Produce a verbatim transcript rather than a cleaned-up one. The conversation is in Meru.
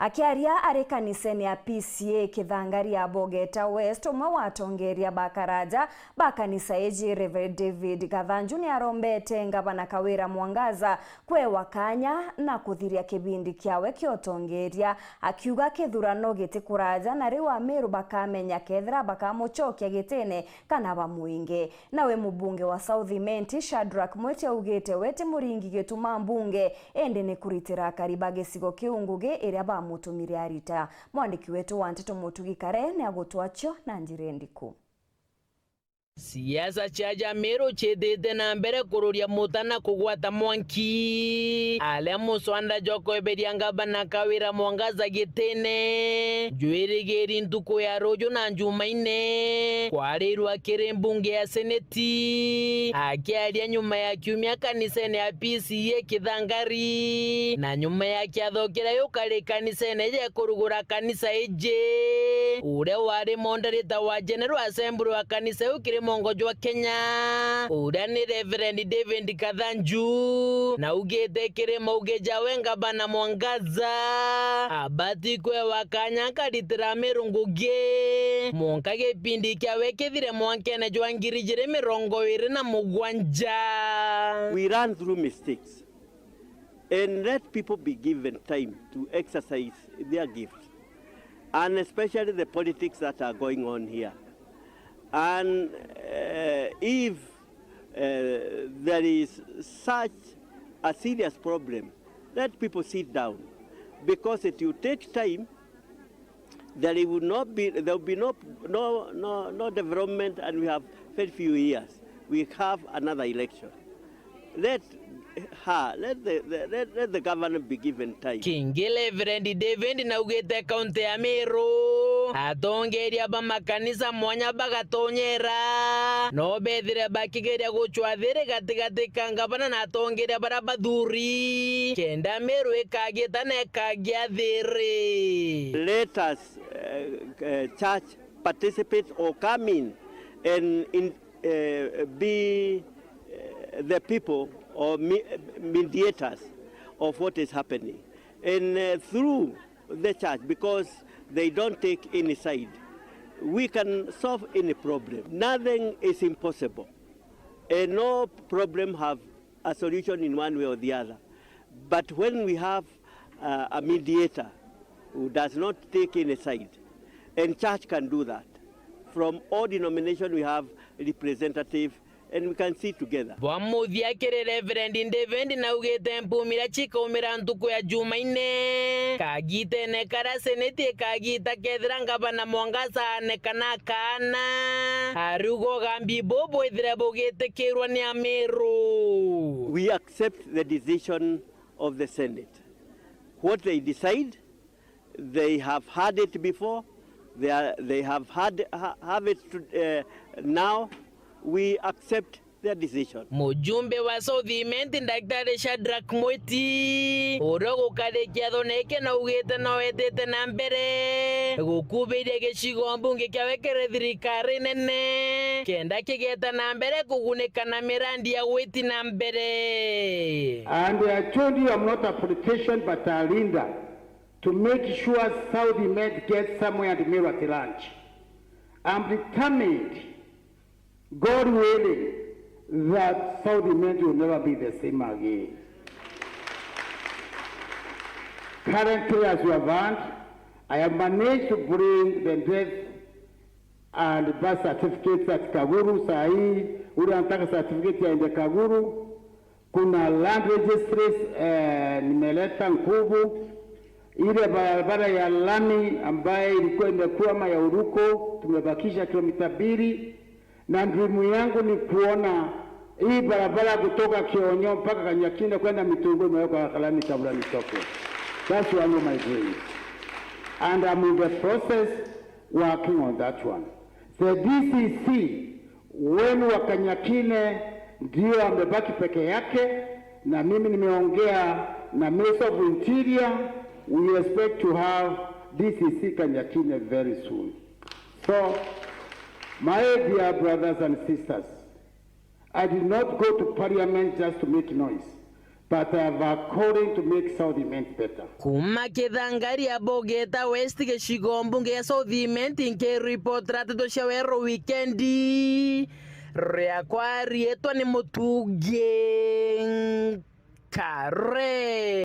Akiaria ari kanisene ya P C A Kithangari ya Bogeta West, umwe wa atongeria ba karaja ba kanisa iji, Reverend David Gathanju, ni arombete ngavana Kawira Mwangaza kwewa kanya na kuthiria kibindi kiawe kia utongeria, akiuga kithurano giti kuraja na riu Amiru bakamenya kethira bakamucokia gitine kana bamwinge. Nawe mubunge wa South Imenti, Shadrack Mwiti, augite we ti muringi gituma mbunge, indi ni kuritira akari ba gicigo kiu ngugi iria bamutumire arita. Mwandiki wetu wa nteto Mutugi Kare ni agutwacio na njira indiku. Siasa cia Jamiru ciithite na mbere kururia muta na kugwata mwanki, aria muswanda jwa kweberia ngavana Kawira Mwangaza gitine jwirigiri ntuku ya ruju na Njumaine kwarirwa kiri mbunge ya Seneti. Akiaria nyuma ya kiumia kanisene ya P C A Kithangari, na nyuma ya kiatho kiria yukari kanisene ja kurugura kanisa iji, uria wari moderator wa General Assembly wa kanisa iu kiri mongo jwa Kenya, uria ni Reverend David Gathanju, naugite kiri mauge jawe ngavana Mwangaza abati kwewa kanya akaritira Amiru ngugi, mwanka gipindi kiawe kithire mwankene jwa ngiri ijiri mirongo iri na mugwanja. We learn through mistakes and let people be given time to exercise their gift, and especially the politics that are going on here. And, uh, if, uh, there is such a serious problem, let people sit down, because it will take time. There will not be, there will be no, no, no, no development, and we have very few years. We have another election. Let her, let the, the, let, let the government be given time. Kingi, Reverend David naugite kaunti ya Meru, atongeria ba makanisa mwanya bagatonyera, no bethire bakigeria gucwa thiri gatigati ka ngavana na atongeria baria bathuri, kenda Meru ikagita na ikagia thiri. Let us, uh, uh, church participate or come in and in, uh, be, uh, the people or me-, mediators of what is happening. And, uh, through the church, because they don't take any side, we can solve any problem. Nothing is impossible. And no problem have a solution in one way or the other. But when we have, uh, a mediator who does not take any side, and church can do that. From all denomination we have representative and we can sit together. Bwa muthia kiri Reverend David naugite mpumira cikaumira ntuku ya Jumaine. Kagitene karia seneti ikagita kethira ngavana Mwangaza anekana akaana, ariuga ugambi buu bwithire bugitikirwa ni Amiru. We accept the decision of the Senate. What they decide, they have had it before, they are, they have had, ha-, have it to, eh, now. We accept their decision. Mujumbe wa South Imenti, Daktari Shadrack Mwiti, uria ugukari kiathone giki naugite no etite na mbere gukubiria gicigo mbunge kiawe kiri thirikari nene, kenda kigeta na mbere kugunika na mirandi ya gwiti na mbere. And I told you I'm not a politician, but a leader to make sure South Imenti gets somewhere and Meru at large. I'm determined, God willing, that South Imenti will never be the same again. Currently, as you have heard, I have managed to bring the death and birth certificates at Kaguru. Saa hii, ule anataka certificate yaende Kaguru. Kuna land registries, eh, nimeleta nguvu. Ile barabara ya lami ambaye ilikuwa imekwama ya Uruko, tumebakisha kilomita mbili. Na dream yangu ni kuona hii barabara kutoka Kionyo mpaka Kanyakine kwenda Mitungu imewekwa lami kabla nitoke. That's one of my dreams. And I'm in the process working on that one. The D C C wenu wa Kanyakine ndio amebaki peke yake, na mimi nimeongea na Minister of Interior, we expect to have D C C Kanyakine very soon. So, my dear brothers and sisters, I did not go to parliament just to make noise. But I have according to make South Imenti better. Kuma Kithangari ya Bogeta West, gicigo mbunge ya South Imenti, nkiripotera nteto cia Weru Wikendi. Riakwa riitwa ni Mutungi Nkare.